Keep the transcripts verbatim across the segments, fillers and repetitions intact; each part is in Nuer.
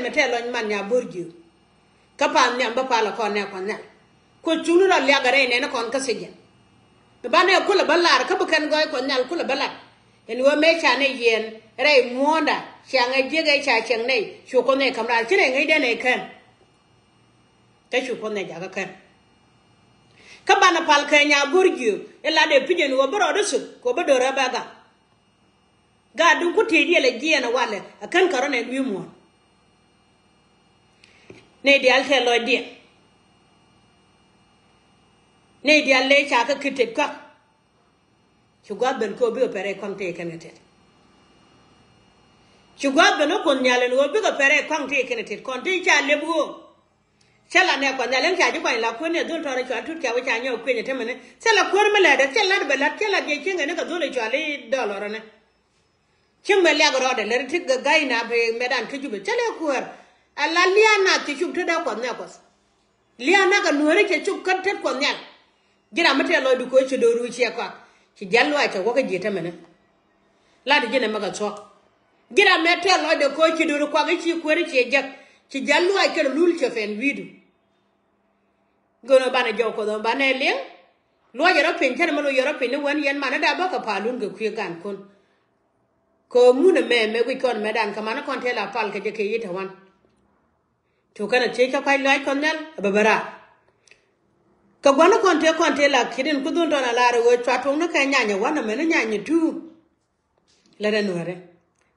mɛ tɛl lɔny man nya bo̱r jiök. Kä pa̱a̱n nhiam bä pal kɔn nɛ Kuɔth Nhial. Kuɛ cuŋni rɔ liak rɛy nɛn kɔn kä thiec jɛn. Bi banɛ kulɛ bä lar kä bi kɛn gɔɔy Kuɔth Nhial kulɛ bä lar. Ɛn ɣöö mëë ca nɛ yiɛn rɛy muɔ̱ɔ̱nda, ciaŋɛ jiäk ɛ ca cieŋ nɛy, cu Kuoth nɛ ka̱m raar ci rɛy ŋäcdɛn ɛ kɛn. Kä cu Kuoth nɛ jakä kɛn. Kä banɛ pal kɛ nya bo̱r jiök ilat ɛ pi̱c ɛn ɣöö bi rɔɔdɛ thuk kɛ ɣöö bi do̱rɛ bɛ gak. Gaat duŋ ku tëë diɛl ɛ jiɛɛn ɛ walɛ ɛ kän kärɔ̱ nɛ wi̱i̱ muɔ̱ɔ̱n. Nɛy diaal tɛl lɔcdiɛn. Nɛy diaal lëë ca kä ki̱ tet kä. Ci gua̱a̱th ben kɛ ɣöö bikɛ pɛrɛ kɔaŋ tëë kɛn kɛ tet. Ci gua̱a̱th ben ɣä Kuoth Nhial ɛn ɣöö bikɛ pɛrɛ kɔaŋ tëë kɛn kɛ tet kɔn tëë ca lep ɣöö. Cä la nɛ Kuɔth Nhial ɛn ca ji̱ kuany la kuën ni dhul tɔrɛ cua tut ca wä ca nyɔk kuëny ɛ temɛ ni. Thilɛ kuäär mi lɛ̈tdɛ, thilɛ lat bɛ la̱t, thilɛ lat jɛ cieŋ ɛn kä dhul ɛ cua li dɔlɔrä ni. Cieŋ mɛ liak rɔɔdɛ lɛr ti gɛ ga̱y na bi mɛtdan kä Jubɛ. Thilɛ kuäär. Ala lia̱a̱ nath ci cuk tetdä Kuɔth Nhial Kuɔth. Lia̱a̱ nak ɛ nueeri cɛ cuk kä tet Kuɔth Nhial. Ji̱ ram mi tɛl lɔcdu kɛ ɣöö ci do̱ru ciɛ kɔak. Ci jial luaac cɛ wä kä ji̱ temɛ ni. Lat ji̱n ɛmɛ kɛ thuɔ̱k. Ji̱ ram mëë tɛl lɔcdɛ kɛ ɣöö ci do̱r kuak i̱ ci kueer i̱ ciɛ jek. Ci jial luaac kɛn lul cɛ fɛn wi̱i̱du. Gön ɔ banɛ jɔw Kuɔth ɔ banɛ liŋ. Luɔcɛ rɔ piny cɛn mɛ lo yɛ rɔ piny ni wän yɛn manɛ da bä kɛ palun kɛ kui̱ gan kun. Kɛ ɣöö mun ɛmɛ mɛ guic kɔn mɛ dan kɛ manɛ kɔn tɛl a pal kɛ jɛ kɛ yi̱ tɛ wan. Cu kɛn a thiec kä kua̱c luaac Kuɔth Nhial a bɛ bɛ raar. Kɛ gua̱n ni kɔn tëë kɔn tëë la ki̱t in ku dhun tɔn a lar ɛ ɣöö cua tuɔ̱ŋ ni kɛ nyany ɛ wa̱n ɛmɛn ni nyany ɛ tuuk. Lät ɛ nuɛ̈rɛ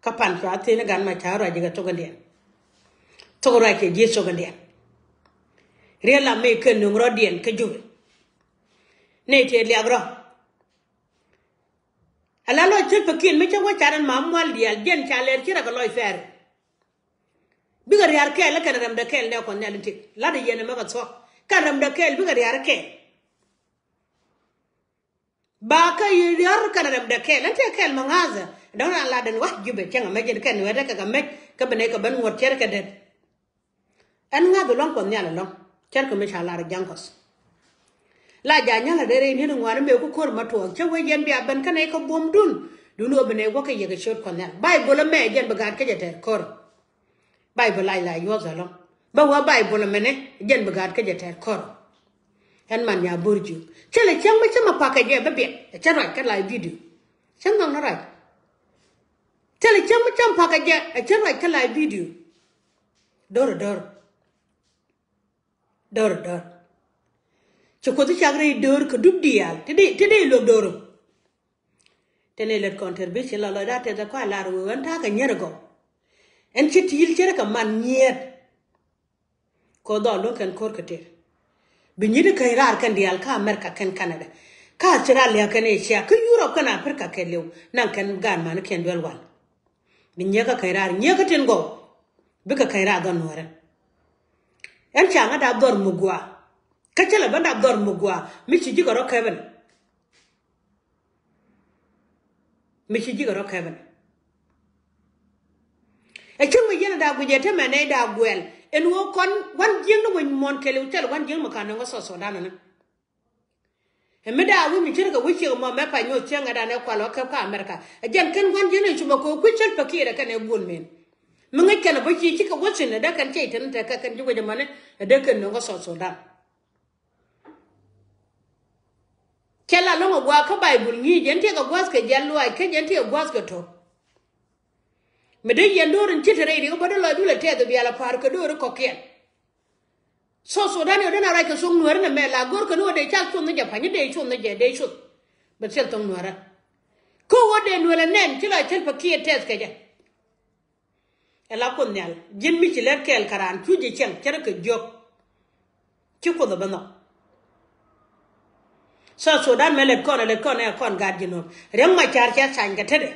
kä pan cua thiec ni gan ma ca ruac ikɛ thok in diɛn. Thok ruac kɛ ji̱ thok in diɛn. Riel lam mi kɛ nuŋ rɔ̱diɛn kä Jubɛ. Nɛy tëë liak rɔ. Ala lɔc thil pɛ kiɛn mi cä wä car ɛn ma mual diaal jiɛn ca lɛr ci rɛ kɛ lɔc fɛɛr. Bikɛ ria̱r kɛɛl ɛ kɛn rɛmdɛ kɛɛl nɛ Kuɔth Nhial in tik. La̱t yɛn ɛmɛ kɛ thuɔ̱k kɛn rɛmdɛ kɛɛl bikɛ ria̱r kɛɛl. Ba kä ria̱r kɛn rɛmdɛ kɛɛl ɛn tiɛ kɛɛl mɛ ŋa̱thɛ. Dɔ̱ŋ raan lat ɛn wa̱ Jubɛ cäŋ ɛmɛ ji̱n kɛn wɛt ɛ kɛ kɛ mɛc kä bi nɛy kɛ ben ŋuɔ̱t cɛr kɛ dɛt. Ɛn ŋa̱th ɛlɔ̱ŋ Kuɔth Nhial ɛlɔ̱ŋ. Cärkɛ mi ca lar ja̱ŋ Kuɔth. La ja̱ nyäl a dee rɛy ni̱n ŋuan mëë ku ko̱r ma tuɔɔk cä wee yɛn bia ben kä nɛy kä buɔ̱mdun. Dun ɣöö bi nɛy wä kä yɛ kɛ ciöt Kuɔth Nhial. Baibol ɛmɛ jɛn bi gaat kä jɛ tɛɛr ko̱r. Baibol lac la yuɔth ɛlɔ̱ŋ. Bä wä Baibol ɛmɛnɛ jɛn bi gaat kä jɛ tɛɛr ko̱r. Ɛn man nya bo̱r jiök. Thilɛ cäŋ mi cä ma pakä jɛ bä biɛt. Ɛ cä ruac kä la bidio. Cä nhɔk ni ruac. Thilɛ cäŋ mi cä ma pakä jɛ ɛ cä ruac kä la bidio. Do̱r do̱r. Do̱r do̱r. Ci Kuoth cak rɛy do̱r kɛ dup diaal ti dee ti dee luɔk do̱r. Tɛn ɛ lät contribution la lɔcda tɛth ɛ kɔac lar wee ɣän ta̱a̱ kɛ nyɛr ɛ gɔw. Ɛn ci ti̱i̱l cärɛ kɛ man nyiet. Kɛ dhɔl luäŋ kɛn ko̱r kɛ tëër. Bi nyi̱t käny raar kɛn diaal kä America kɛn Canada. Kä Australia kɛn Asia kä Europe kɛn Africa kɛɛliw naŋ kɛn gaan manikiɛn duel wal. Bi nyiäkä käny raar nyiäkä tin gɔw. Bikɛ käny raar dhɔr nuɔ̱ɔ̱rä. Ɛn ca ŋä dap dhɔr mi gua̱a̱. Kä cä lɛ ben dap dhɔr mi gua̱a̱ mi ci ji̱ kɛ rɔ kɛpɛn. Mi ci ji̱ kɛ rɔ kɛpɛn. Ɛ cäŋ mi yɛn a daa guic ɛ te mɛ nɛy daa guɛl ɛn ɣöö kɔn gua̱n jiäkni wec muɔ̱ɔ̱n kɛɛliw thil gua̱n jiäkni mi ka̱n nɔŋ kä South Sudan ɛnɛ. Ɛ mi daa wi̱c mi ce̱tkɛ wi̱c ciek mɔ mɛ pa nyuɔ̱th cieŋ ɛ danɛ kual ɔ kɛp kä America. Ɛ jɛn kɛn gua̱n ji̱n ɛ cumɛ kɛ kui̱ cäl pɛ kiɛt ɛ kɛn ɛ guɔ̱n men. Mi ŋäc kɛn ɛ bä ci cikɛ wä thi̱n ɛ dee kɛn cɛy tɛn ɛ tɛk kɛ kɛn ji̱ wec ɛmɔni ɛ dee kɛn nöŋ kä South Sudan. Cɛ la lɔ̱ŋ ɛ gua̱a̱k kä Baibul ŋi̱i̱c ɛn tiɛɛk ɛ gua̱a̱th kɛ jial luaac kä jɛn tiɛɛk ɛ gua̱a̱th kɛ to̱k. Mi dee yɛn do̱r in ci te rɛy riek bä dee lɔcdu lɛ tɛth bial a pa̱a̱r kɛ do̱r in kɔ̱kiɛn. South Sudan yɛ den a ruac kɛ thoŋ nuäärä nɛ mɛ la go̱r kɛ ni ɣöö dee cal cuɔth ni jɛ pa̱ny ni dee cuɔth ni jɛ dee cuɔth. Bɛ thil thoŋ nuäärä. Kä ɣöö dee nuäärä nɛn ci la cäl pɛ kiɛ tɛth kɛ jɛ. Ɛ la Kuoth Nhial ji̱n mi ci lɛr kɛɛl kɛ raan cu ji̱ cieŋ cärɛ kɛ jiök. Ci Kuoth ɛ bä nhɔk. South Sudan mɛ lät kɔn ɛ lät kɔn ɛ kɔn gaat ji̱ nuɔ̱k Riɛk Macar cɛ thany kɛ tetdɛ.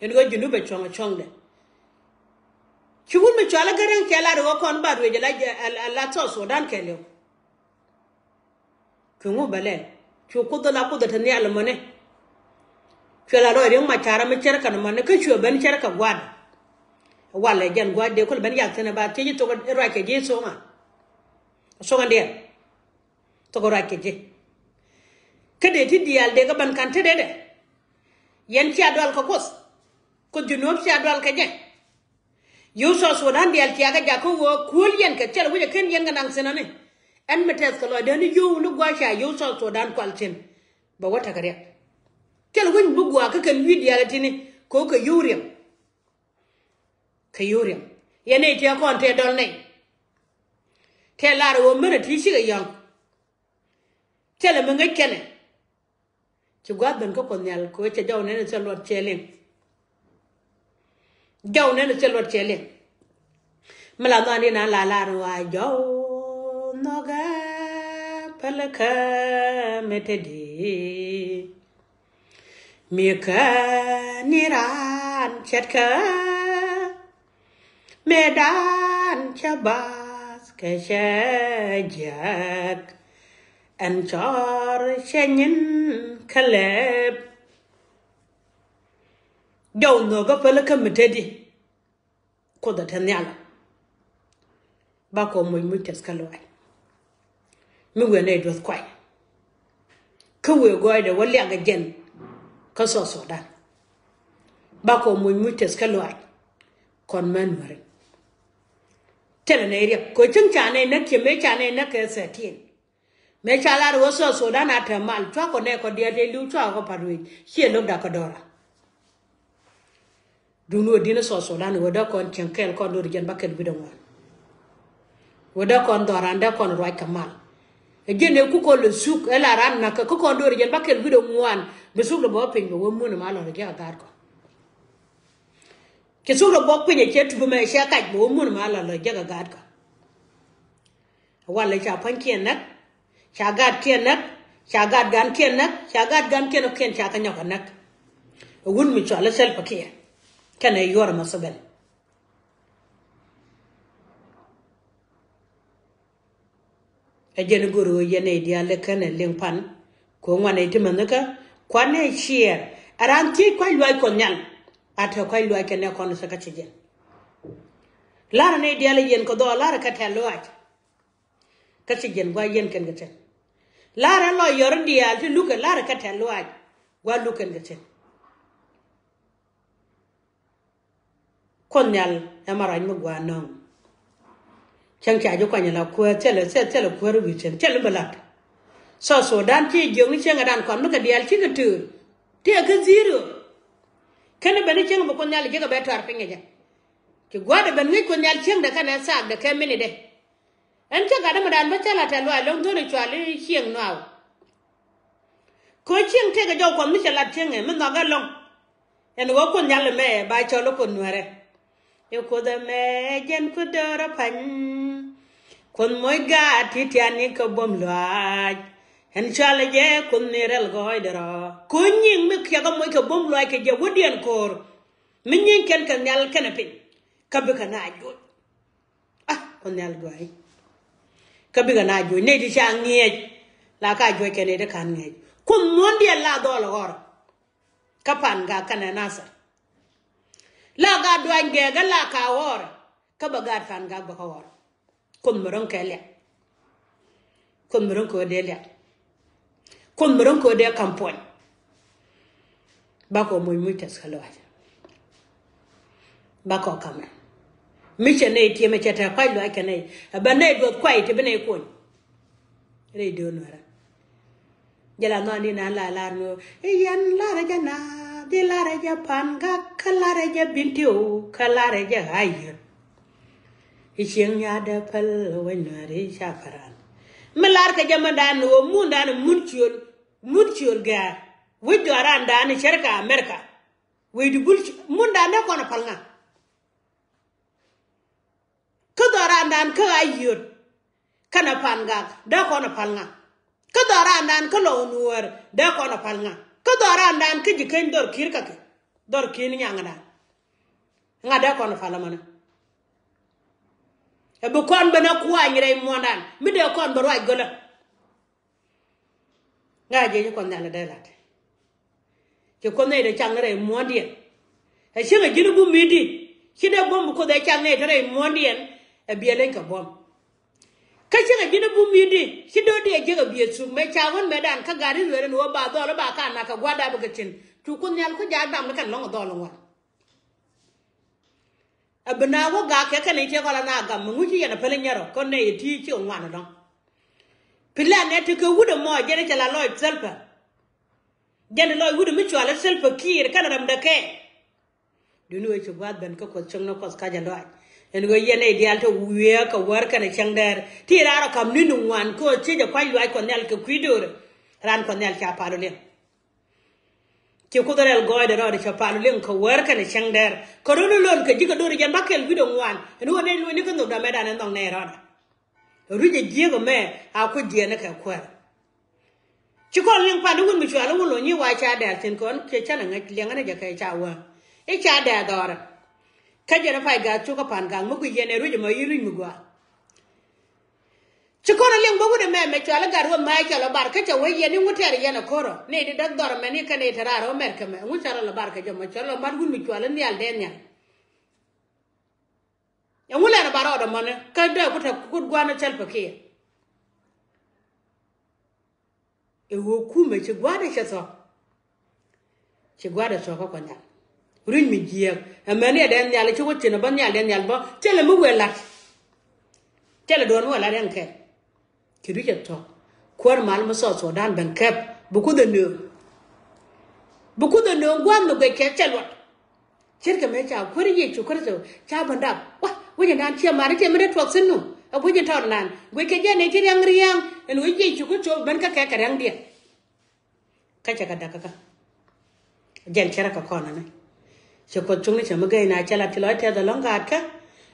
Ɛn ɣöö ji̱ nup ɛ cuɔ̱ŋ ɛ cuɔ̱ŋdɛ. Ci wun mi cɔal ɛ Gäräŋ cɛ lat ɛ ɣöö kɔn ba ruëëc ɛ la South Sudan kɛɛliw. Kɛ ŋu bɛ lɛl cu Kuoth la Kuoth ɛ te nhial ɛmɔni. Cuɛ la lɔc Riɛk Macar mi cärɛ kɛn ɛmɔni kä cuɛ ben cärɛ kɛ gua̱a̱r. Walɛ jɛn gua̱a̱r dee kulɛ ben yak thi̱n ɛ ba thiec i̱ thok i̱ ruac kɛ ji̱ i̱ thoŋa. Thoŋa diɛn. Thok i̱ ruac kɛ ji̱. Kä dee ti diaal dee kɛ ben ka̱n tetdɛ. Yɛn cia dual kɛ Kuoth. Kuoth ji̱ nuɔ̱ɔ̱p cia dual kɛ jɛ. Yio̱w South Sudan diaal ciakä jakä ɣöö kuäl yɛn kɛ thilɛ wi̱c ɛ ken yɛn kɛ naŋ thi̱n ani. Ɛn mi tɛth kɛ lɔcdä ni yio̱w ni gua̱a̱th ca yio̱w South Sudan kual thi̱n. Bɛ wä tekɛ riɛk. Thilɛ wi̱c bi gua̱a̱k kä kɛn wi̱i̱ diaal ɛ ti̱ni kɛ ɣöö kɛ yio̱w riɛm. Kɛ yio̱w riɛm. Yɛn nɛy tiɛ kɔn tëë dɔl nɛy. Tëë lar ɣöö menɛ ti cikɛ yɔ̱ŋ. Thilɛ mi ŋäc kɛnɛ. Ci gua̱a̱th ben kä Kuɔth Nhial kɛ ɣöö cɛ jɔw nɛn ɛ thil luɔt cɛ liŋ. Jɔw nɛn ɛ thil luɔt cɛ liŋ. Mi la nhɔaani na la lar wa jɔw nhɔkä pälikä mi te di. Mi kä ni raan ce̱tkä. Mëëdan cä bath kɛ cä jiäk. Ɛn cɔr cɛ nyin kä lɛp. Jɔw nhökä pälikä mi te di. Kuoth ɛ te nhial. Bakɔ moc muc tɛth kä luaac. Mi wëë nɛy duɔth kuay. Kä wëë gɔɔydɛ wä liak ɛ jɛn kä South Sudan. Bakɔ moc muc tɛth kä luaac. Kɔn män nuäri. Thilɛ nɛy riɛk kɛ cäŋ ca nɛy näk ciɛ mëë ca nɛy näk kɛ thirteen. Mëë ca lar ɣöö South Sudan a te mal, cua kɔ nɛɛkɔ diaal tëë li̱w, cua kɔ pat ruëëc, ciɛ lo̱k dak kɛ dɔra. Duŋni ɣöö di̱n South Sudan ɣöö dee kɔn cieŋ kɛɛl kɔn do̱ri jɛn ba kɛl wi̱cdɛ ŋuan. Ɣöö dee kɔn dhɔran dee kɔn ruac kɛ mal. Ɛ jɛn ëë ku kɔn lɛ thuk ɛ la ran nakä kä kɔn do̱ri jɛn ba kɛl wi̱cdɛ ŋuan. Bi thuk lɛ bä piny bɛ wee mun ma lɔr jɛ kɛ gaat kɔ. Ci thuk lɛ bä piny ɛ cɛ tup mɛ cɛ kac bɛ wee mun ma lɔr jɛ kɛ gaat kɔ. Walɛ ca pua̱nykiɛn näk, ca gaatkiɛn näk, ca gaat gankiɛn näk, ca gaat gankiɛn ɔ kiɛn ca kɛ nyɔk ɛ näk. Ɛ wut mi cɔal ɛ Salva Kiir kɛnɛ yuɔr ɛ Museveni. Ɛ jɛn i̱ go̱r ɣöö yɛn nɛy diaal ɛ känɛ liŋ pan. Kɛ ŋuan ɛ ti mänikä kuanɛ ciɛɛr. Ɛ raan thiec kua̱c luaac Kuɔth Nhial. A te kua̱c luaac kɛnɛ kɔn ɛ thek kä ci jɛn. La̱rä nɛy diaal ɛ yɛn kɛ dhɔɔl la̱rä kɛ tɛ̈th luaac. Kä ci jiɛn gua̱a̱th yɛn kɛn kɛ thi̱n. La̱rä lɔ yɔr diaal ti lukɛ la̱rä kɛ tɛ̈th luaac. Gua̱a̱th luk kɛn kɛ thi̱n. Kuoth Nhial ɛmɛ ruac mi gua̱a̱th nɔ̱ŋ. Cäŋ ca ji̱ kuany ala kuäär thilɛ thilɛ thilɛ kuäär wi̱i̱ thi̱n thilɛ mi bɛ la̱t. South Sudan ci jiökni cieŋɛ dan kɔn mi kɛ diaal cikɛ töör. Ti ɛ kä zero. Kɛn ben ni cieŋ bi Kuoth Nhial ji̱ kɛ bɛ tɔ̱a̱r piny kɛ jɛ. Ci gua̱a̱thdɛ ben ŋäc Kuoth Nhial cieŋdɛ kɛnɛ thaakdɛ kɛ minitdɛ. Ɛn cä gat ɛmɛ dan bä cä la tɛ̈th luaac lo̱ŋ dho̱n i̱ cual i̱ cieŋ nuaaw. Kɛ ɣöö cieŋ tëëkɛ jɔw Kuɔth mi cɛ lat cieŋɛ mi nhɔk ɛlɔ̱ŋ. Ɛn ɣöö Kuoth Nhial ɛmɛ ba cɔl i̱ Kuoth Nuäärɛ. I̱ Kuoth ɛmɛ jɛn Kuoth däärä pa̱ny. Kuoth moc gaat ti tiani kɛ buɔ̱m luaac. Ɛn cɔalɛ jɛ Kuoth mi rɛl gɔɔydɛ rɔ. Kɛ ɣöö nyiŋ mi kiɛk ɛ moc kɛ buɔ̱m luaac kɛ jɛ wädiɛn ko̱o̱r. Mi nyiŋ kɛn kɛ nhial kɛnɛ piny. Kä bikɛ na juɔc. Ah, Kuoth Nhial juɔc. Kä bikɛ na juɔc nɛy ti ca ŋiɛc. La ka juɔc kɛ nɛy ti ka̱n ŋiɛc. Kuoth muɔ̱ndiɛn la dhɔl ɣɔr. Kä Pan Gak kɛnɛ Nasir. La ka duany gɛɛk ɛ la ka ɣɔr. Kä bɛ gaat Pan Gak bɛ kä ɣɔr. Kuoth mi ro̱ŋ kɛ liak. Kuoth mi ro̱ŋ kɛ ɣöö dee liak. Kuoth mi ro̱ŋ kɛ ɣöö dee ka̱m puɔ̱ny. Bakɔ moc muc tɛth kä luaac. Bakɔ ka̱mɛ. Mi cɛ nɛy tiɛmɛ cɛ te kuac luaac kɛ nɛy. Ɛ bɛ nɛy duɔth kuay ti bi nɛy kuɔny. Rɛy döön wärä. Jɛ la nhɔaani na la lar ni ɣöö i̱ yɛn larɛ jɛ naath i̱ larɛ jɛ Pan Gak kä larɛ jɛ Bintiu kä larɛ jɛ Ayöt. I̱ cieŋ nyaatdä päl wec Nuääri ca pa̱ran. Mi lar kɛ jɛ mɛndan ɣöö mundan mun ciöl mun ciöl gɛ̈ɛ̈r. Wec dhɔrandan i̱ cärkɛ America. Wec di bul mundan dee kɔn a pal ŋa? Kä dhɔrandan kä Ayöt kɛnɛ Pan Gak dee kɔn a pal ŋa? Kä dhɔrandan kä Lɔw Nuäär dee kɔn a pal ŋa? Kä dhɔrandan kä ji̱ keny dhɔr ki̱i̱r kakɛ dhɔr ki̱i̱r ni nyaŋdan. Ŋa dee kɔn a pal amäni? Ɛ bi kɔn ben a kuany rɛy muɔ̱ɔ̱ndan mi dee kɔn bɛ ruac gölä. Ŋa jiɛc i̱ Kuɔth Nhial ɛ dee la̱t. Ci Kuoth nɛy dee cak ni rɛy muɔ̱ɔ̱ndiɛn. Ɛ cieŋ ɛ ji̱n i̱ bum i̱di ci dee buɔ̱m bi Kuoth ɛ cak nɛy te rɛy muɔ̱ɔ̱ndiɛn. Ɛ biɛ leny kɛ buɔ̱m. Kä cieŋ ɛ ji̱n i̱ bum i̱di ci do̱r di ɛ jiäk ɛ biɛ thuk mëë ca ɣän mëëdan kä gat i̱ lueer ɛn ɣöö ba dhɔl i̱ ba ka nak kɛ gua̱a̱r dap i̱ kɛ thi̱n. Cu Kuoth Nhial ku jaak dam ni kɛn lɔ̱ŋ ɛ dhɔl in ŋuan. Ɛ bi na wä gak kɛ kɛn i̱ tiɛ kɔn la na gam mi ŋuci yɛn a päl inyɛrɔ kɔn nɛ yɛ ti ci ŋuan ɛlɔ̱ŋ. Plan nɛ ti kɛ wut ɛmɔ jɛn i̱ cɛ la lɔc thilpɛ. Jɛn i̱ lɔc wut ɛmi cual i̱ thilpɛ kiir kɛn rɛm dɛ kɛ. Duni wee ci gua̱a̱th ben kä Kuɔth cäŋ ni Kuɔth kac a lɔac. Ɛn ɣöö yɛn nɛy diaal te wiee kɛ wäär kɛnɛ cäŋ dɛɛr ti raar ɔ kam ni̱n ŋuan kä ɣöö thiec ɛ kuac luaac Kuɔth Nhial kɛ kui̱ do̱rɛ. Raan Kuɔth Nhial ca pal ɔ liŋ. Ci Kuoth rɛl gɔɔydɛ rɔɔdɛ cɛ pal ɔ liŋ kɛ wäär kɛnɛ cäŋ dɛɛr kɛ röl lon kɛ ji̱ kɛ do̱rɛ jɛn ba kɛl wi̱cdɛ ŋuan. Ɛn ɣöö nɛy luɔ̱nyni kä nhökdä mɛtdan ɛ nhɔk nɛy rɔɔdɛ. Ruic ɛ jiäk ɛmɛ a kui̱ jiɛɛn ɛ kɛ kuäär. Ci kɔn liŋ pan i̱ wut mi cual i̱ wun lo̱ny i̱ wa ca dɛɛl thi̱n kɔn kiɛ canɛ ŋäc liɛŋä ni jɛ kɛ ca wä i̱ ca dɛɛl dhɔrɛ. Kä jɛn i̱ pay gath cuk kä pan gaŋ mi guic yɛn ɛ ruic ɛmɔ i̱ ruic mi gɔaa. Ci kɔn a liŋ bä wut ɛmɛ mɛ cual i̱ gat wä mɛ cɛ lɔ bar kä cɛ wä yɛn i̱ ŋut tɛɛr yɛn ɛ ko̱rɔ ni di däk dhɔr ɛmɛn i̱ kɛn i̱ te raar ɛ wä mɛr kɛ mɛ ŋut ca rɔ lɔ bar kɛ jɛ mɔ cɛ lɔ mat wut mi cual i̱ nhial dee nhial. Ɛŋu lɛn ɛ ba rɔɔdɛ mɔni kä dee ku te kut gua̱n ɛ Salva Kiir. Ɛ ɣöö kumɛ ci gua̱a̱dɛ cɛ thɔk. Ci gua̱a̱dɛ thɔk kä kɔn nhial. Ruic mi jiääk ɛmɛni ɛ dee nhial ci wä thi̱n ɛ bä nhial dee nhial bä thilɛ mi wëë la̱t. Thilɛ duɔ̱ɔ̱r mi wëë la̱t ɛn kɛn. Ci ruic ɛ thɔk. Kuäär mal mi South Sudan ben kɛp bi Kuoth ɛ nööŋ. Bi Kuoth ɛ nööŋ gua̱a̱th mi guɛc kɛ cɛ luɔt. Ce̱tkɛ mëë ca Kuäär Yecu Kritho ca ben dap wa wec ɛnan ciɛ mar i̱ tiɛ mi dee tuɔk thi̱n nu. Ɛ guic in tɔɔr nan guic kɛ jɛn ëë ci ria̱ŋ ria̱ŋ ɛn wec Yecu Kritho ben kä kɛ kɛ ria̱ŋdiɛn. Kä cɛ kɛ da̱k kä kä jɛn cärä kɛ kɔn ɛnɛ. Cɛ Kuoth cuŋni cɛ mi gɛy na cɛ lat ci lɔc tɛth ɛlɔ̱ŋ gaatkä.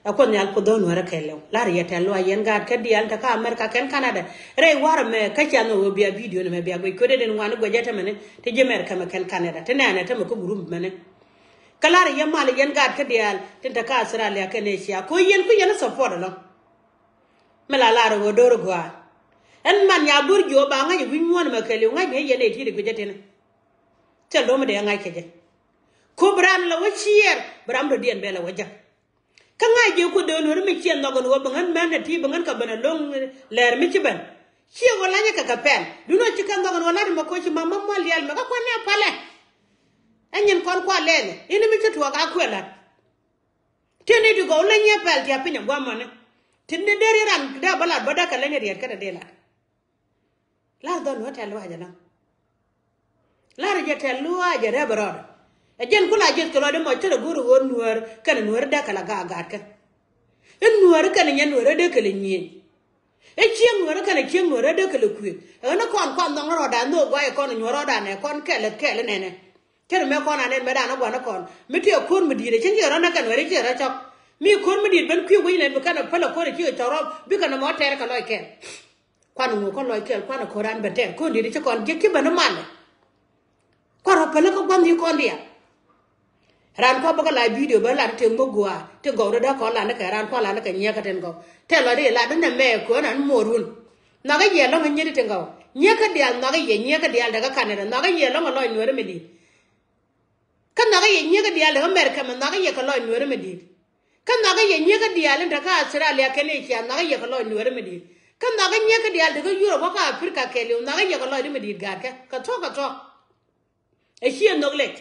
Ɛ Kuoth Nhial Kuoth dhɔ̱n wärä kɛɛliw lar yɛ tɛl luac yɛn gaatkä diaal te kä America kɛn Canada. Rɛy warɛ mɛ kä cɛ nhɔk ɣöö bia video ni mɛ bia guic kuet ɛn ŋuani guɛcä tämɛni ti ji̱ America mɛ kɛn Canada ti nɛɛnɛ tämɛ kä group mɛni. Kä lar yɛ mal yɛn gaatkä diaal tin te kä Australia kɛn Asia kɛ ɣöö yɛn ku yɛn support ɛlɔ̱ŋ. Mi la lar ɣöö do̱r gɔaa. Ɛn man nya bur jiɔ ba ŋa̱c ɛ wi̱c muɔ̱ɔ̱n mɛ kɛɛliw ŋa̱c ni yɛn ɛ ti̱i̱t ɛ guic ɛ tinɛ. Thil do̱m dee ŋa̱c kɛ jɛ. Ko bi ran la wä ciɛɛr bi ram dɔ̱diɛn bɛ la wä jäk. Kä ŋa̱c jɛ Kuoth dee Nuäri mi ciɛ nhɔk ɛn ɣöö bi ŋän mɛn ɛ ti bi ŋän kɛ ben ɛ lo̱ŋ lɛɛr mi ci ben. Ciɛ ɣöö lanyɛ kɛ kɛ pɛl dun ɣöö ci kɛ nhɔk ɛn ɣöö lat mɛ koci ma ma mual diaal mɛ kä kuan ni a palɛ. Ɛ nyin kɔn kual lɛɛlɛ in mi ci tuɔɔk a kuɛ lat. Tin ni ti gɔw leny yɛ pɛl ti a piny a guamɔni. Tin ni dee ri ran dee bä lat bä dee kɛ leny riɛt kä dee lat. Lar dhɔl wä tɛl luac ɛnɔ. Lar jɛ tɛl luac ɛ rɛp rɔɔdɛ. Ɛ jɛn ku la jiɛth kɛ lɔcdɛ mɔ cärɛ go̱o̱r ɣöö Nuäär kɛnɛ Nuäär dee kɛ la gaak gaatkä. I̱ Nuäär kɛnɛ nyɛ Nuäär dee kɛ lɛ nyiëëny. I̱ ciek Nuäär kɛnɛ ciek Nuäär dee kɛ lɛ kuëëk. Ɛ ɣän i̱ kɔn kɔn nhɔk ni rɔɔdan nhök guay ɛ kɔn nyuɔ̱ɔ̱r rɔɔdan ɛ kɔn kɛɛl kɛɛl inɛnɛ. Cärɛ mëë kɔn anɛn mëë dan i̱ gua̱n i̱ kɔn mi tëë ko̱r mi di̱i̱t ɛ cin ciɛ rɔ näk kɛn wɛr i̱ ciɛ rɔ cɔk. Mi ko̱r mi di̱i̱t ben kui̱ wec nɛn bi kɛn ɛ päl ɛ ko̱r ɛ cikɛ cɔk rɔm bikɛ nɔmɔ tɛɛr kɛ lɔc kɛɛl. Kuan ŋu kɔn lɔc kɛɛl kuan ɛ ko̱r an ben tɛɛr ko̱r di̱i̱t ɛ ci kɔn ji̱ ci ben i̱ mal. Kuan rɔ päl kä gua̱n dhi̱i̱ kɔn diaal. Raan kua̱ bä kä la video bä lat ti ŋuk gua̱a̱ ti gɔw rɔ dee kɔn lan ni kɛ raan kua̱ lan ni kɛ nyiɛk kä tin gɔw. Tɛl lɔc di lat ni nɛ mɛ kuäär an muɔɔr wun. Nhɔakä yɛ lɔ̱ŋ nyet ti tin gɔw. Nyiɛk kä diaal nhɔakä yɛ nyiɛk kä diaal dee kä Canada nhɔakä yɛ lɔ̱ŋ ɛ lɔc Nuäär mi di̱i̱t. Kä nhɔakä yɛ nyiɛk kä diaal dee kä America mɛ nhɔakä yɛ kɛ lɔc Nuäär mi di̱i̱t. Kä nhɔakä yɛ nyiek kä diaal in te kä Australia kɛn Asia nhɔakä yɛ kɛ lɔc Nuäärä mi di̱i̱t. Kä nhɔakä nyiek kä diaal te kä Europe wä kä Africa kɛɛliw nhɔakä yɛ kɛ lɔcdä mi di̱i̱t gaatkä kɛ thuɔ̱k kɛ thuɔ̱k. Ɛ ciɛ nhök lec.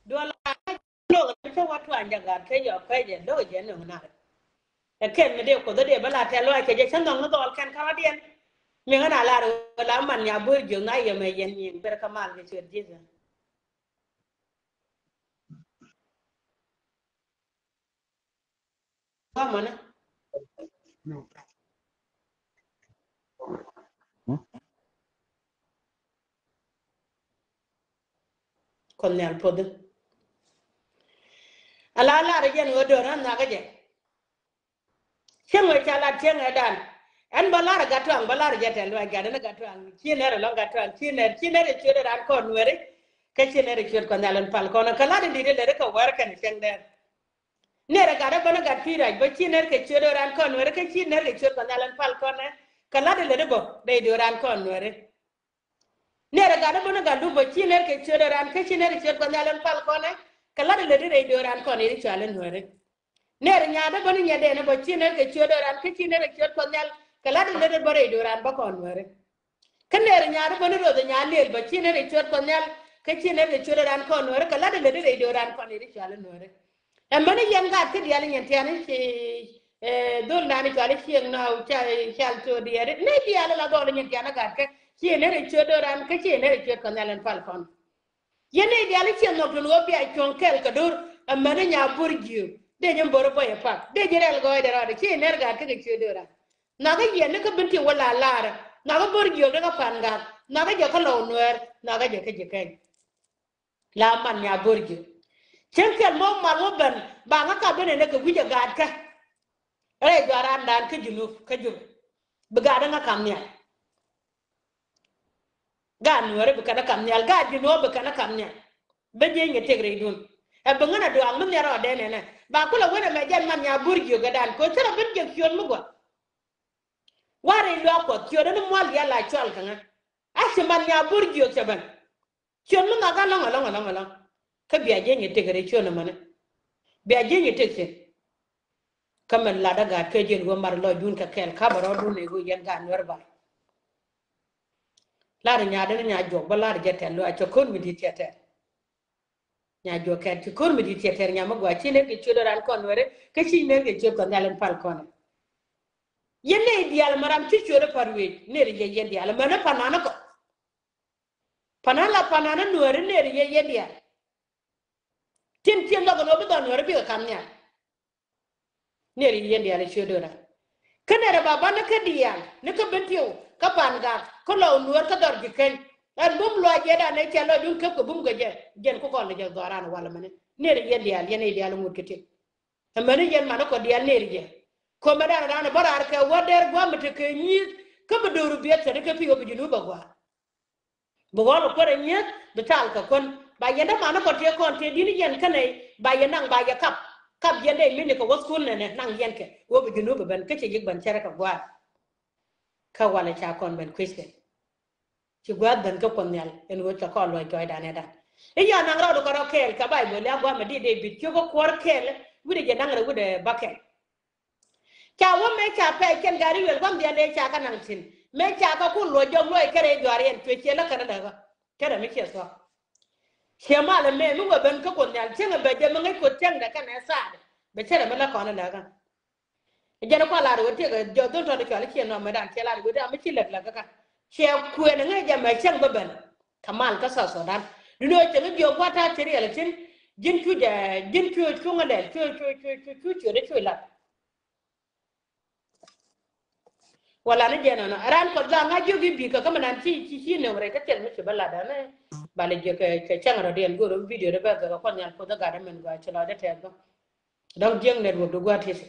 Duɔl a lo̱k cä wä tuany jɛ gaatkä yɔk kɛ jɛ lo̱k jɛ nöŋ nak. Ɛ kɛn mi dee Kuoth dee bä la tɛl luaac kɛ jɛ cä nhɔk ni dhɔl kɛn kärɔ̱diɛn. Mi ɣän a lar ɣöö la man nya bo̱r jiök na yɛ mɛ yɛn nyin ber kä mal kɛ ciöt Jesus. Gɔmɔnä. Kuɔth Nhial puɔthi. Ala lar jɛn ɣöö döör ɣän nhɔakä jɛ. Cieŋ wec ca lat cieŋ ɛ dan. Ɛn bä lar gat tuaŋ bä lar jɛ tɛl luac gat ɛn gat tuaŋ. Ci nɛr ɛlɔŋ gat tuaŋ ci nɛr ci nɛr ɛ ciöt ɛ ran kɔn Nuɛri. Kä ci nɛr ɛ ciöt Kuɔth Nhial ɛn pal kɔn kä lat in di̱t ɛ lɛr kä wär kɛn cieŋ dɛr. Nɛr ɛ gat ɛ bä ni gat pi̱i̱ rac bä ci nɛr kɛ ciöt ɛ ran kɔn Nuɛri kä ci nɛr kɛ ciöt Kuɔth Nhial ɛn pal kɔn ɛ. Kä lat ɛ lɛr bä dee i̱ döör ran kɔn Nuɛri. Nɛr ɛ gat ɛ bä ni gat dup bä ci nɛr kɛ ciöt ɛ ran kä ci nɛr kɛ ciöt Kuɔth Nhial ɛn pal kɔn ɛ. Kä lat ɛ lɛr rɛy döör ran kɔn ɛ ri cual ɛ Nuɛri. Nɛr ɛ nyaat ɛ bä ni nyɛt ɛn ɛ bä ci nɛr kɛ ciöt ɛ ran kä ci nɛr kɛ ciöt Kuɔth Nhial. Kä lat ɛ lɛr ɛ bä rɛy döör ran bä kɔn Nuɛri. Kä nɛɛri nyaari bä ni roth ɛ nyaa lëël bä ci nɛɛri ciöt kɔ nhial, kä ci nɛɛri ciöt ɛ ran kɔn nuääri, kɛ lat ɛ lät ɛ rɛy döör ran kɔn ɛ ri cual ɛ nuääri. Ɛmɛni yɛn gaat kä diaal inyɛn tiani ci, eh, dhol nani cuali cieŋ na ca, cal to diɛri. Ni diaal la dhol inyɛn tiani gaat kä ci nɛɛri ciöt döör ran, kä ci nɛɛri ciöt kɔ nhial ɛn pal kɔn. Yɛn nɛy diaal i̱ ciɛ nhɔk tun ɣöö bia cuɔ̱ŋ kɛl kɛ do̱r. Amäni nya bo̱r jiök dee ji̱ bo̱r bɔy ɛ pak dee ji̱ rɛl gɔɔydɛ rɔɔdɛ ci nɛr gaat kä kɛ ciö do̱ra. Nhɔakä yɛn ni kä bin ti wä la laarä nhɔakä bo̱r jiök dee kä pan gaat nhɔakä jɛ kä lɔw nuɛɛr nhɔakä jɛ kä ji̱ kɛny. La man nya bo̱r jiök cieŋ kɛl mɔ mal wä ben ba ŋä kap ben ɛn ɛ kɛ wi̱c ɛ gaatkä. Rɛy jɔarandan kä Junub kä Jubɛ bi gaatdä ŋä kam nhial. Gaat nuɔɔri bi kɛn ɛ kam nhial gaat ji̱ nuɔɔr bi kɛn ɛ kam nhial. Bä jieny ɛ tëk rɛydun ɛ bi ŋän ɛ duaak mi nhial rɔɔdɛ nɛnɛ ba kulɛ wen ɛmɛ jɛn man nya bur jiök ɛ dan koc cä rɔ ben jiök ciöt mi gua̱. Warɛ luaak kuɔth ciöt ɛn mual yɛl la cual kɛ ŋä. A ci man nya bur jiök cɛ ben. Ciöt mi nhɔk alɔŋ alɔŋ alɔŋ alɔŋ. Kä bia jieny i̱ tëk rɛy ciöt ni mäni. Bia jieny i̱ tëk thi̱n. Kä min latdä gaat kä jiɛn wä mar lɔcdun kɛ kɛl ka̱pɛ rɔɔdun ɛ ɣöö yɛn gaat nuɛr bar. Lar nyaadä ni nya juɔk bä lar jɛ tɛl luaac cɛ ko̱r mi di̱t cɛ tɛl. Nya juɔk kɛl ci ko̱r mi di̱t cɛ tɛl nya mi gua̱a̱ ci ner kɛ ciöt ran kɔn nuɛri kä ci ner kɛ ciöt kɔn nhial in pal kɔn. Yɛn nɛy diaal ma ram ci ciöt ɛ par wec ner yɛ yɛn diaal mɛn ɛ panan ɛ kɔ. Panan la panan ɛ nuɛri ner yɛ yɛn diaal. Tin ciɛ nhɔk ɛn ɣöö bi dhɔn nuɛri bikɛ kam nhial. Ner yɛ yɛn diaal ɛ ciö dööra. Kä ner ɛ ba ban ni kä diaal ni kä ben tiw kä pan gak kä lɔw nuɛr kä dhɔr ji̱ keny. Ɛn bum luac yɛ dan ɛ cɛ lɔcdun kep kɛ bum kɛ jɛ jɛn ku kɔn lɛ jɛ dhɔran walɛ mɛni. Ner yɛ yɛn diaal yɛn nɛy diaal ŋut kɛ ti. Ɛmɛni yɛn man ni kɔ diaal ner jɛ. Komɛ dan ɛ dan ɛ bä raar kɛ wä dɛr gua̱a̱m mi tekɛ nyi̱i̱th kä bi do̱ru biɛt cɛ ni kɛ pi̱i̱ wä bi ji̱ nup ɛ gua̱a̱r. Bi ɣɔl kuäär ɛ nyieth bi tal kɛ kuän ba yɛn dämanä kɔ tiee kɔn tiee di̱n yɛn känɛ ba yɛn naŋ ba yɛ kap. Kap yɛn dee mi̱ni kɛ wä thukul nɛnɛ naŋ yɛn kɛ wä bi ji̱ nup ben kä ci yik ben cärɛ kɛ gua̱a̱r. Kä walɛ ca kɔn ben kui̱ckɛ. Ci gua̱a̱r ben kä kuɔth nhial ɛn ɣöö cɛ kɔn luɔc jɔɔcdan ɛ dan. I̱ yɔn naŋ rɔɔdu kɛ rɔ kɛɛl kɛ Bayböl ya gua̱a̱r mɛ di̱t dee bit ciökä kuɔr kɛɛl wi̱cdɛ jɛ naŋ rɛ wi̱cdɛ bä kɛl. Ca wä mëë ca pɛc kɛn gari wel gua̱n dhial dee ca kä naŋ thi̱n mëë ca kä kun luɔc jɔk luɔc kärɛ juaar yɛn cuɛ ciɛ lä kɛn lä kä. Cärɛ mi ciɛ thuɔ̱k. Ciɛ malɛ mëë mi wä ben kä kun nhial cieŋ bɛ jɛ mi ŋäc kun cieŋdɛ kɛn ɛ thaadɛ bɛ cärɛ mi lä kɔn lä kä. Jɛn kua̱ lar wä tiɛk jɔ dhul tɔt cual ciɛ nɔmɛ dan ciɛ lar wä tiɛk mi ci lɛk lä kä. Ciɛ kuɛn ŋäc jɛ mɛ cieŋ bä ben. Kɛ mal kä South Sudan duni wä cieŋ jiök gua̱ ta̱a̱ ci riɛl cin. Ji̱n cu jɛ ji̱n cu cu ŋä lɛl cu cu cu cu cu ciö dee cu lat. Wala ni jɛn ɔnɔ ran kɔt la ŋa̱c jiök i̱ bikɛ kä mi nan ci ci ci nöŋ rɛy kä thil mi ci bä lat ɛn. Bal jiök kɛ cäŋ rɔ diɛn go̱r video dee bɛ gɛ kɛ kuɔth nhial kuoth ɛ gat ɛmɛn gɔaa ci lɔcdɛ tɛth bä. Dɔ̱ŋ jiäk network di gua̱a̱th ti̱thi.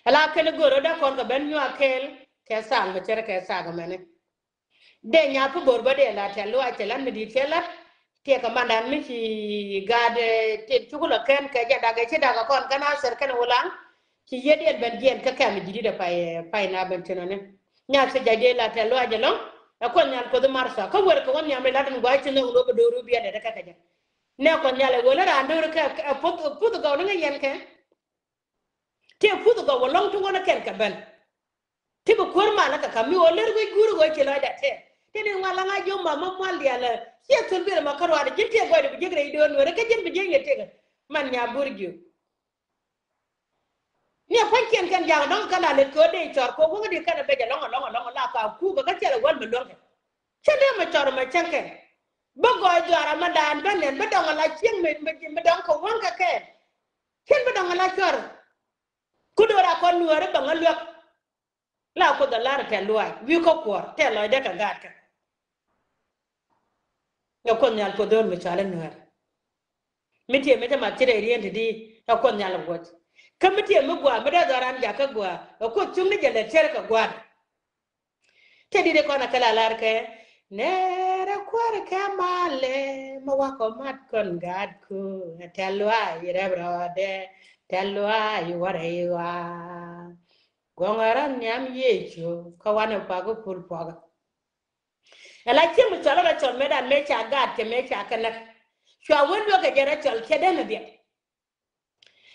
Ala kɛn i̱ go̱r rɔ dee kɔn kɛ ben nyuak kɛɛl kɛ thaak mi cärɛ kɛ thaak ɛmɛni. Dee nya pi bo̱r bä dee la tɛ̈th luaac cɛ la̱t mi di̱i̱t cɛ la̱t. Tiɛɛk kɛ mandan mi ci gaat, eh, tin cuk lɔ kɛn kɛ jɛ dak ɛ ci dak ɛ kɔn kɛn a thɛr kɛn wulaŋ. Ci yiëëdiɛn ben jiɛn kä kɛm ji̱ di̱t ɛ pay, eh, pay na ben tinɔni. Nya thiec jac dee la tɛ̈th luaac ɛlɔ̱ŋ. Ɛ kuɔth nhial kuoth mar tha kä wer kɛ wä nhiam ri la̱t in gua̱a̱c ci nhök lo̱p ɛ do̱r wi̱i̱ biɛl ɛ dee kɛ kɛ jɛ. Nɛ kuɔth nhial ɛ ɣöl ɛ raan do̱r kɛ, ɛ puth, puth gɔw ni ŋäc yɛn kɛ. Tiɛ puth gɔw wä lɔŋ ti wä ni kɛn kɛ ben. Ti bi kuäär malä kɛ ka̱m mi ɣöö lär wec guur ɣöö ci lɔcdɛ tɛɛr. Ti ni ŋuan la ŋa̱c jiök ma ma mual diaal ɛ ciɛ thöl biɛl ma kä ruaadɛ ji̱n tiɛ guɔcdɛ bi jek rɛy döör nueerä kä ji̱n bi jiek ni tëkɛ. Man nya bur jiök. Ni ɛ pua̱nykiɛn kɛn ja̱a̱k dɔ̱ŋ kɛn a lät kɛ ɣöö dee cɔr kɛ ɣöö wäŋädi kɛn ɛ bec ɛlɔ̱ŋ ɛlɔ̱ŋ ɛlɔ̱ŋ la ka kuukɛ kä thilɛ wäl mi luäŋkɛ. Cä dee mɛ cɔr mɛ cäŋ kɛn. Bä gɔɔy dhuaar amä daan bä nɛn bä dɔŋ ala cieŋ mi, mi, mi dɔŋ kɛ wäŋ kɛ kɛn. Cien bä dɔŋ ala cɔr. Ku do̱r a kɔn nuääri bä ŋä luäk. La kuoth a lar tɛ̈th luaac wi̱i̱ kä kuɔr tɛ̈th lɔcdɛ kɛ gaatkä. Ɛ kuoth nhial puɔth dho̱r mi cɔal i̱ nuäär. Mi tiee mi cä math ci rɛy rieen ti di ɛ kuoth nhial ɛ wuɔc. Kä mi tiee mi gua̱a̱ mi dee dhɔran jakä gua̱a̱ ɛ kuoth cuŋni jɛ lät cär kɛ gua̱a̱r. Tëë di̱t ɛ kɔn a kɛ la lar kɛ nɛɛrɛ kuäär kɛ malɛ mi wakɔ mat kɔn gaatku. Tɛ̈th luaac rɛp rɔɔdɛ tɛ̈th luaac wä rɛy ɣɔaa. Guɔ̱ŋ ɛ rɔ̱ nhiam Yecu kä wanɛ puak kä pul puɔkä. Ɛ la cieŋ mi cɔl rɔ cɔl mëë dan mëë ca gaat kɛ mëë ca kɛ näk. Cua wen luäk kɛ jɛ rɔ cɔl cɛ den ɛ biɛt.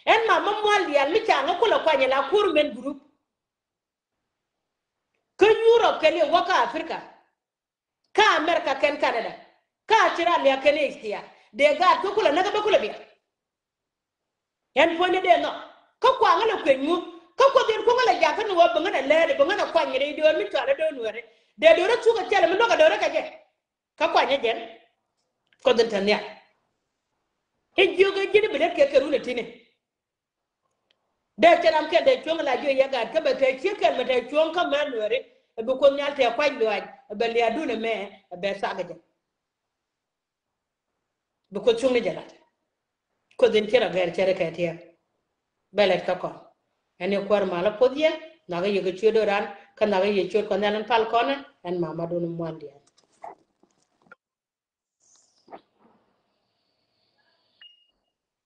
Ɛn ma ma mual diaal mi ca ŋä kulɛ kuany ɛ la kur men group. Kä Europe kɛ liɛ wä kä Africa. Kä America kɛn Canada. Kä Australia kɛn Asia. Dee gaat kä kulɛ näk kä bä kulɛ bia. Ɛn puɔ̱nydɛ dee nhɔk. Kä kuaŋä lɛ kuec ŋu. Kä kuoth in kuoŋä lɛ jakä ni wä bä ŋän ɛ lɛɛt bä ŋän ɛ kuany ŋɛ dee do̱r mi cualɛ do̱r nuɛri. Dee do̱r ɛ thuk ɛ thilɛ mi luäk ɛ do̱r ɛ kɛ jɛ. Kä kuanyä jɛn. Kuoth in te nhial. I̱ jiök i̱ ji̱n i̱ bi lät kɛ kɛ run ɛ ti̱ni. Dee cɛ ram kɛl dee cuɔ̱ŋ la jiök yɛ gaat kä bɛ te ciek kɛl mɛ te cuɔ̱ŋ kä mɛ nuɛri. Ɛ bi kuoth nhial te kuac luaac ɛ bɛ liaadun ɛmɛ ɛ bɛ thak ɛ jɛ. Bi kuoth cuŋni jɛ lat. Kuoth in ci rɔ gɛr cɛ ri kɛ tiɛɛr. Bɛ lɛt kä kɔn. Ɛn i̱ kuäär malä puɔth yɛ nhak i̱ yɛ kɛ ciöt do̱ran kä nhak i̱ yɛ ciöt kɔn nhial in pal kɔn ɛn mamadun muandiɛn.